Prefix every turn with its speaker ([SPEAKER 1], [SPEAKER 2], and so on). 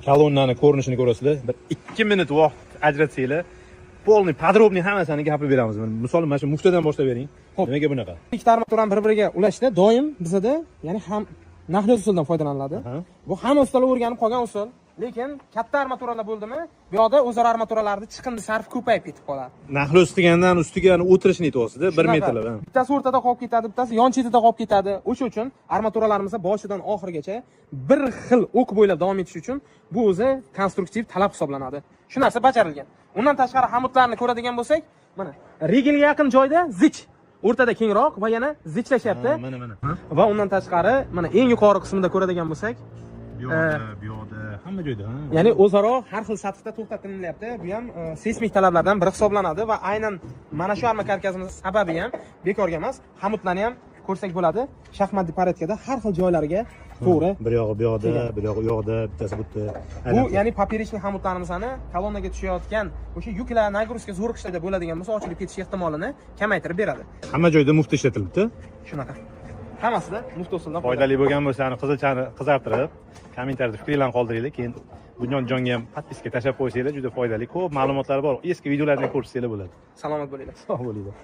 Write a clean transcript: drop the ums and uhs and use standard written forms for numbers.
[SPEAKER 1] Kolonnani ko'rinishini ko'rasizlar. Bir 2 minut vaqt ajratsanglar, полный подробный hammasini gapirib beramiz. Misol mana shu muftadan boshlab bering.
[SPEAKER 2] Xo'p.
[SPEAKER 1] Nimaga bunaqa?
[SPEAKER 2] Ikkita armaturani bir-biriga ulashda doim bizada, ya'ni ham нахлёст usuldan foydalaniladi. Bu hamma ustalar o'rganib qolgan usul. Lekin katta armaturalar bo'ldimi, bu yoqda o'zaro armaturalarni chiqindi sarfi ko'payib ketib qoladi.
[SPEAKER 1] Нахлёст degandan ustiga o'tirishni aytyapsiz-da, 1
[SPEAKER 2] Shunaqa.
[SPEAKER 1] metrlab. Ha.
[SPEAKER 2] Bittasi o'rtada qolib ketadi, bittasi yon chetida qolib ketadi. O'sha uchun armaturalarimiz boshidan oxirigacha bir xil o'q bo'ylab davom etish uchun bu o'zi konstruktiv talab hisoblanadi. Shu narsa bajarilgan. Undan tashqari xomutlarni ko'radigan bo'lsak, mana regelga yaqin joyda zich, o'rtada kengroq va yana zichlashyapti.
[SPEAKER 1] Ha, mana mana.
[SPEAKER 2] Va undan tashqari mana eng yuqori qismida ko'radigan bo'lsak,
[SPEAKER 1] Bu yoqda, bu yoqda, hamma joyda, ha.
[SPEAKER 2] Ya'ni o'zaro har xil sathda to'xtatilyapti. Bu ham seysmik talablardan biri hisoblanadi va aynan mana shu arma karkasimiz sababi ham bekorga emas. Xomutlarni ham ko'rsak bo'ladi. Shaxmatli порядка da har xil joylariga to'g'ri.
[SPEAKER 1] Bir yog'i bu yoqda,
[SPEAKER 2] Kelgan.
[SPEAKER 1] bir yog'i u yoqda, bittasi bu yerda.
[SPEAKER 2] Bu ya'ni поперечный xomutlarimizni kolonnaga tushayotgan o'sha yuklar, нагрузка zo'riqishlarda bo'ladigan bo'lsa, ochilib ketish ehtimolini kamaytirib beradi.
[SPEAKER 1] Hamma joyda mufta ishlatilibdi.
[SPEAKER 2] Shunaqa. Hammasida mufta usuldan
[SPEAKER 1] Foydali bo'lgan bo'lsa, ani qizilchani qizartirib, kommentariyada fikringlarni qoldiringlar. Keyin Bunyodjonga ham подписка tashlab qo'ysanglar, juda foydali. Ko'p ma'lumotlar bor. Eski videolarni ko'rsanglar bo'ladi.
[SPEAKER 2] Salomat bo'linglar.
[SPEAKER 1] Sog' bo'linglar.